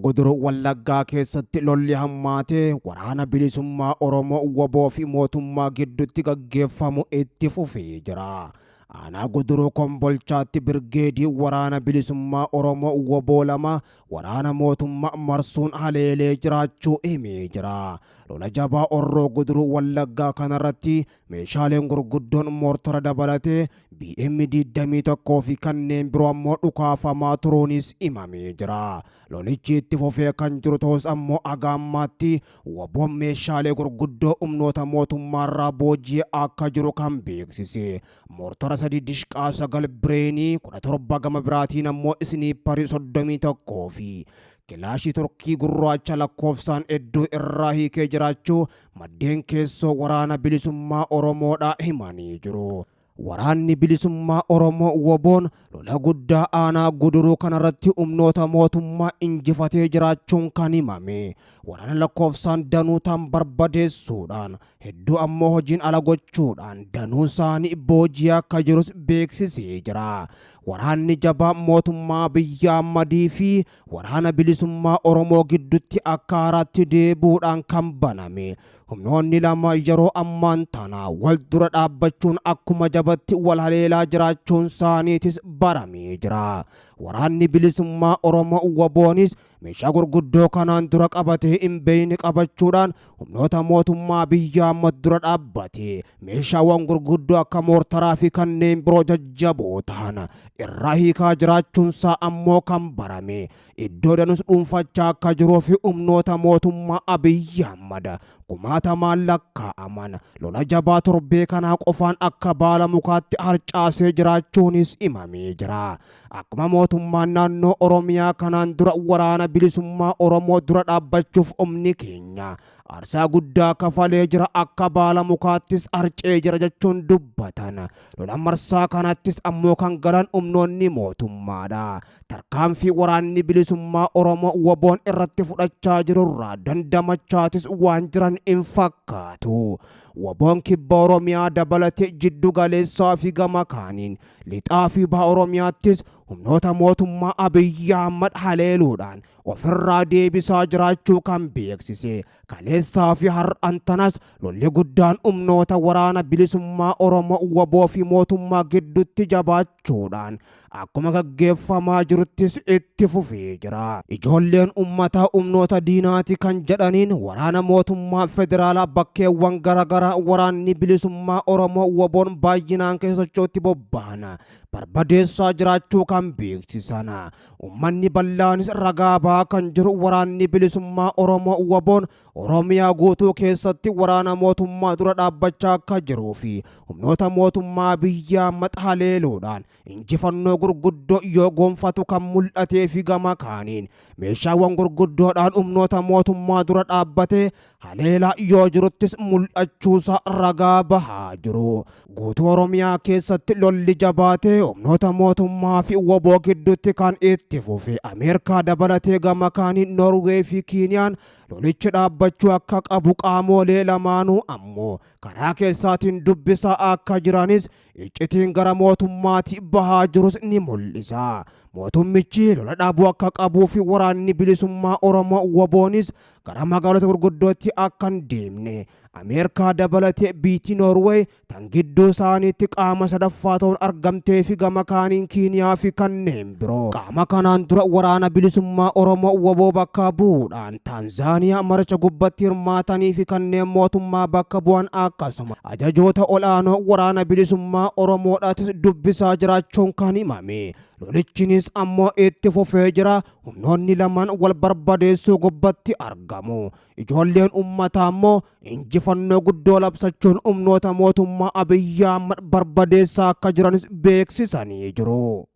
Guduruu Wallaggaa keessatti lolli hammaatee waraana bilisummaa Oromoo WBO fi mootummaa gidduutti gaggeeffamu itti fufee jira. Aanaa Guduruu Kombolchaatti birgeedii waraana bilisummaa Oromoo WBO 2 waraana mootummaa marsuun haleelee jiraachuu himee jira. Lola jabaa Orroo Guduruu Wallaggaa kanarratti meeshaaleen gurguddoon moortara dabalatee BM 21 fi kanneen biroo ammoo dhukaafamaa turuunis himamee jira. Lolichi itti fufee kan jiru ta'us ammoo haga ammaatti WBOn meeshaalee gurguddoo humnoota mootummaarraa booji'ee akka jiru kan beeksise. Moortara 3 dishqaa 9 bireenii 17 gama biraatiin ammoo isniipparii 31 fi kilaashii Turkii gurraacha lakkoofsaan hedduu irraa hiikee jiraachuu maddeen keessoo waraana bilisummaa Oromoodhaa himanii jiru. Waraanni bilisummaa Oromoo WBOn lola guddaa aanaa Guduruu kanarratti humnoota mootummaa injifatee jiraachuun kan himame. Waraana lakkoofsaan danuu ta'an barbadeessuudhaan hedduu ammoo hojiin ala gochuudhaan danuu isaanii booji'aa akka jirus beeksisee jira. Waraanni jabaa mootummaa Abiyyi Ahmadii fi waraana bilisummaa Oromoo gidduutti akka haaraatti deebi'uudhaan kan baname. Humnoonni lama yeroo ammaan tana wal dura dhaabbachuun akkuma jabatti wal haleelaa jiraachuun isaaniitis baramee jira. Waraanni bilisummaa Oromoo WBOnis meeshaa gurguddoo kanaan dura qabatee hin beekne qabachuudhaan humnoota mootummaa Abiyyi Ahmad dura dhaabbate meeshaawwan gurguddoo akka moortaraa fi kanneen biroo jajjaboo ta'an irraa hiikaa jiraachuunsaa ammoo kan barame. Iddoo danus dhuunfachaa akka jiruu fi humnoota mootummaa Abiyyi Ahmad kumaatamaan lakkaa'aman lola jabaa torbee kanaa qofaan akka baala mukaatti harcaasee jiraachuunis himamee jira. Akkuma mootummaan naannoo Oromiyaa kanaan dura waraana bilisummaa Oromoo dura dhaabbachuuf humni keenya aarsaa guddaa kafalee jira akka baala mukaattis harcee jira jechuun dubbatan. Lola marsaa kanattis ammoo kan galan humnoonni mootummaadha. Tarkaanfii waraanni bilisummaa Oromoo WBOn irratti fudhachaa jirurraa dandamachaatis waan jiran hin fakkaatu. WBOn kibba Oromiyaa dabalatee jiddu galeessaa fi gama kaaniin lixaa fi baha Oromiyaattis humnoota mootummaa Abiyyi Ahmad haleeluudhaan ofirraa deebisaa jiraachuu kan beeksise. Kaleessaa fi har'an tanas lolli guddaan humnoota waraana bilisummaa Oromoo WBO fi mootummaa gidduutti jabaachuudhaan akkuma gaggeeffamaa jiruttis itti fufee jira. Ijoolleen uummataa humnoota diinaati kan jedhaniin waraana mootummaa federaalaa bakkeewwan garaagaraa waraanni bilisummaa Oromoo WBOn baay'inaan keessa socho'utti bobba'an barbadeessaa jiraachuu kan beeksisan. Uummanni bal'aanis ragaa ba'aa kan jiru waraanni bilisummaa Oromoo WBOn Oromiyaa guutuu keessatti waraana mootummaa dura dhaabbachaa akka jiruu fi humnoota mootummaa biyyaa maxxaleeluudhaan injifannoo gurguddoo yoo gonfatu kan mul'atee fi gama kaaniin meeshaawwan gurguddoodhaan humnoota mootummaa dura dhaabbatee haleelaa yoo jiruttis mul'achuusaa ragaa bahaa jiru. Guutuu Oromiyaa keessatti lolli jabaatee humnoota mootummaa fi WBO gidduutti kan itti fufe Ameerikaa dabalatee gama kaaniin Noorwee fi Kiiniyaan lolichi dhaabbachuu akka qabu qaamolee lamaanuu ammoo karaa keessaatiin dubbisaa akka jiranis iccitiin gara mootummaatti bahaa jirus ni mul'isa. Mootummichi lola dhaabuu akka qabuu fi waraanni bilisummaa Oromoo WBOnis gara magaalota gurguddootti akka hin deemne Ameerikaa dabalatee biitii Noorweey tan gidduu isaaniitti qaama sadaffaa ta'uun argamtee fi gama kaaniin Kiiniyaa fi kanneen biroo. Qaama kanaan dura waraana bilisummaa Oromoo WBO bakka bu'uudhaan Taanzaaniyaa maricha gubbatti hirmaatanii fi kanneen mootummaa bakka bu'an akkasuma ajajoota ol'aanoo waraana bilisummaa Oromoodhaatis dubbisaa jiraachuun kan himame. Lolichinis ammoo itti fufee jira. Humnoonni lamaan wal barbadeessuu gubbatti argamu. Ijoolleen uummataa immoo injifannoo guddoo labsachuun humnoota mootummaa Abiyyi Ahmad barbadeessaa akka jiranis beeksisanii jiru.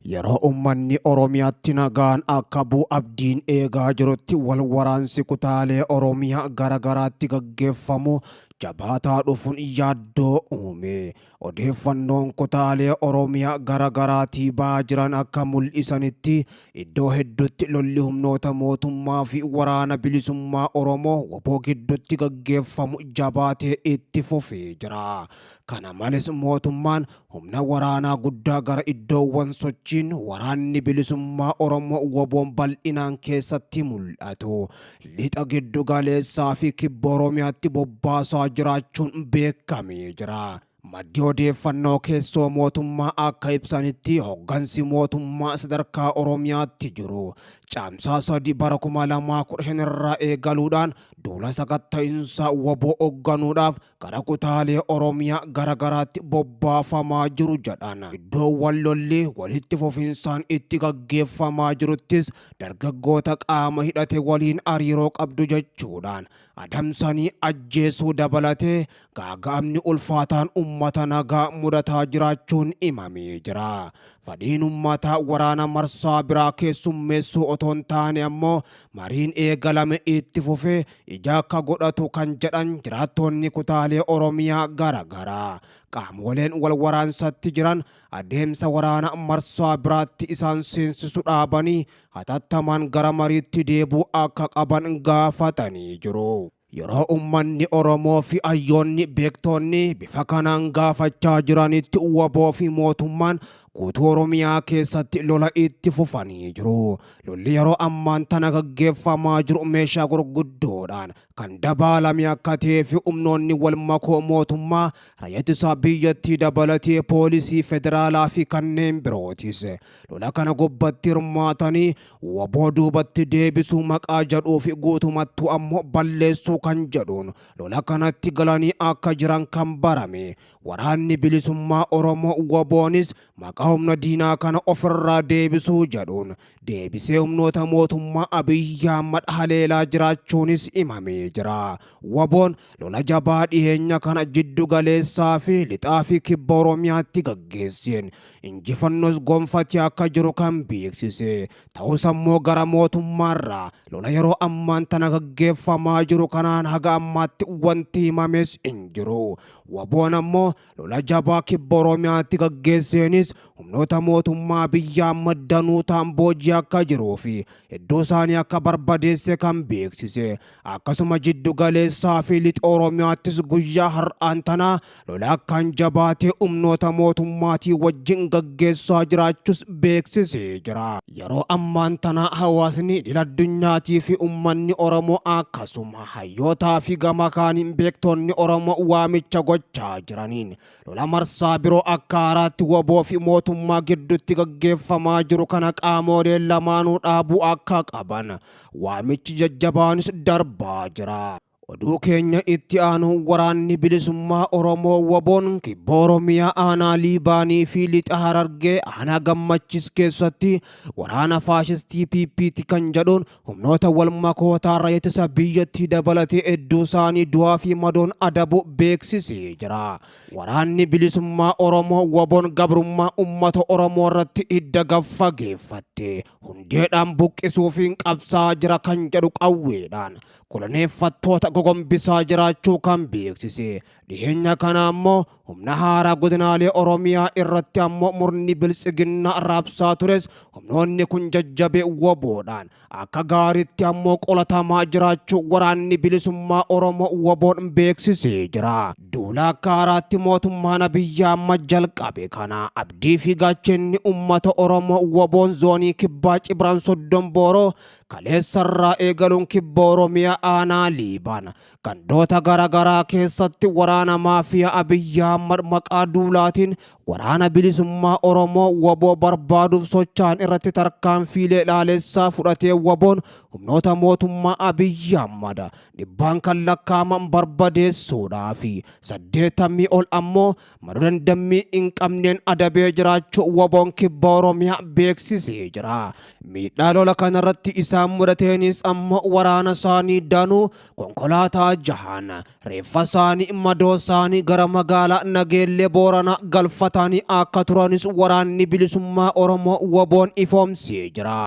Yeroo uummanni Oromiyaatti nagaan akka bu'u abdiin eegaa jirutti wal waraansi kutaalee Oromiyaa garagaraatti gaggeeffamu jabaataa dhufuun yaaddoo uume. Odeeffannoon kutaalee Oromiyaa garagaraatii ba'aa jiran akka mul'isanitti iddoo hedduutti lolli humnoota mootummaa fi waraana bilisummaa Oromoo WBO gidduutti gaggeeffamu jabaatee itti fufee jira. Kana malees mootummaan humna waraanaa guddaa gara iddoowwan sochiin waraanni bilisummaa Oromoo WBOn bal'inaan keessatti mul'atu lixa giddu galeessaa fi kibba Oromiyaatti bobbaasaa jiraachuun beekamee jira. Maddi odeeffannoo keessoo mootummaa akka ibsanitti hoggansi mootummaa sadarkaa Oromiyaatti jiru Caamsaa 3 bara 2015 irraa eegaluudhaan duula sakatta'insa wbo hogganuudhaaf gara kutaalee Oromiyaa gara garaatti bobbaafamaa jiru jedhan. Iddoowwan lolli walitti fufinsaan itti gaggeeffamaa jiruttis dargaggoota qaama hidhate waliin hariiroo qabdu jechuudhaan adamsanii ajjeesuu dabalatee gaaga'amni ulfaataan ummata nagaa mudataa jiraachuun himamee jira. Fadhiin ummataa waraana marsaa biraa keessummeessuu otoo hin taane ammoo mariin eegalame itti fufee ija akka godhatu kan jedhan jiraattoonni kutaalee Oromiyaa gara garaa qaamoleen wal waraansatti jiran adeemsa waraana marsaa biraatti isaan seensisu dhaabanii hatattamaan gara mariitti deebi'uu akka qaban gaafatanii jiru. Yeroo ummanni Oromoo fi hayyoonni beektoonni bifa kanaan gaafachaa jiranitti wbo fi mootummaan guutuu Oromiyaa keessatti lola itti fufanii jiru. Lolli yeroo ammaan tana gaggeeffamaa jiru meeshaa gurguddoodhaan kan dabaalame akka ta'ee fi humnoonni wal makoo mootummaa raayyaa ittisa biyyattii dabalatee poolisii federaalaa fi kanneen birootis lola kana gubbatti hirmaatanii wbo duubatti deebisuu maqaa jedhuu fi guutumattuu ammoo balleessuu kan jedhuun lola kanatti galanii akka jiran kan barame. Waraanni Bilisummaa Oromoo WBOnis maqaa humna diinaa kana ofirraa deebisuu jedhuun deebisee humnoota mootummaa Abiy Ahmad haleelaa jiraachuunis himamee jira. WBOn lola jabaa dhiheenya kana jiddu galeessaa fi lixaa fi kibba Oromiyaatti gaggeesseen injifannoos gonfatee akka jiru kan beeksise ta'us ammoo gara mootummaarraa lola yeroo ammaan tana gaggeeffamaa jiru kanaan haga ammaatti wanti himames hin jiru. WBOn ammoo lola jabaa kibba Oromiyaatti gaggeesseenis humnoota mootummaa Abiy Ahmad danuu ta'an booji'aa akka jiruu fi hedduu isaanii akka barbadeesse kan beeksise. Akkasuma jiddu galeessaa fi lixa Oromiyaattis guyyaa har'aan tanaa lola akkaan jabaatee humnoota mootummaatii wajjin gaggeessaa jiraachuus beeksisee jira. Yeroo ammaan tanaa hawaasni idil addunyaatii fi ummanni Oromoo akkasuma hayyootaa fi gama kaaniin beektonni Oromoo waamicha gochaa jiraniin lola marsaa biroo akka haaraatti wbo fi mootummaa gidduutti gaggeeffamaa jiru kana qaamooleen lamaanuu dhaabuu akka qaban waamichi jajjabaanis darbaa jira. Oduu keenya itti aanuun Waraanni Bilisummaa Oromoo WBOn Kibba Oromiyaa Aanaa Liibaanii fi Lixa Harargee Aanaa Gammachis keessatti waraana faashistii PPti kan jedhuun humnoota wal makootaa raayyaa ittisa biyyattii dabalatee hedduu isaanii du'aa fi madoon adabu beeksisee jira. Waraanni Bilisummaa Oromoo WBOn gabrummaa uummata Oromoo irratti hidda gad fageeffatte hundeedhaan buqqisuufiin qabsaa'aa jira kan jedhu qawweedhaan koloneeffattoota gogombisaa jiraachuu kan beeksise. Dhiheenya kana ammoo humna haaraa godinaalee Oromiyaa irratti ammoo murni biltsiginnaa raabsaa tures humnoonni kun jajjabee WBOdhaan akka gaariitti ammoo qolatamaa jiraachuu waraanni bilisummaa Oromoo WBOn beeksisee jira. Duula akka haaraatti mootummaan Abiyyi Ahmad jalqabe kana abdii fi gaachenni uummata Oromoo WBOn zoonii kibbaa Cibraan Soddom Booroo Kaleessarraa eegaluun Kibba Oromiyaa aanaa Liiban gandoota garaagaraa keessatti waraana maafiyaa Abiyyi Ahmad maqaa duulaatiin waraana bilisummaa Oromoo wbo barbaaduuf socho'an irratti tarkaanfiilee laalessaa fudhatee WBOn humnoota mootummaa Abiyyi Ahmad dhibbaan kan lakkaa'aman barbadeessuudhaa fi saddeetamii ol ammoo madoo dandammii hin qabneen adabee jiraachuu WBOn Kibba Oromiyaa beeksisee jira. Miidhaa lola kanarratti isaan mudateenis ammoo waraana isaanii danuu konkolaataa jahaan reeffa isaanii madoo isaanii gara magaalaa Nageellee Booranaa galfatanii akka turanis waraanni bilisummaa Oromoo WBOn ifoomsee jira.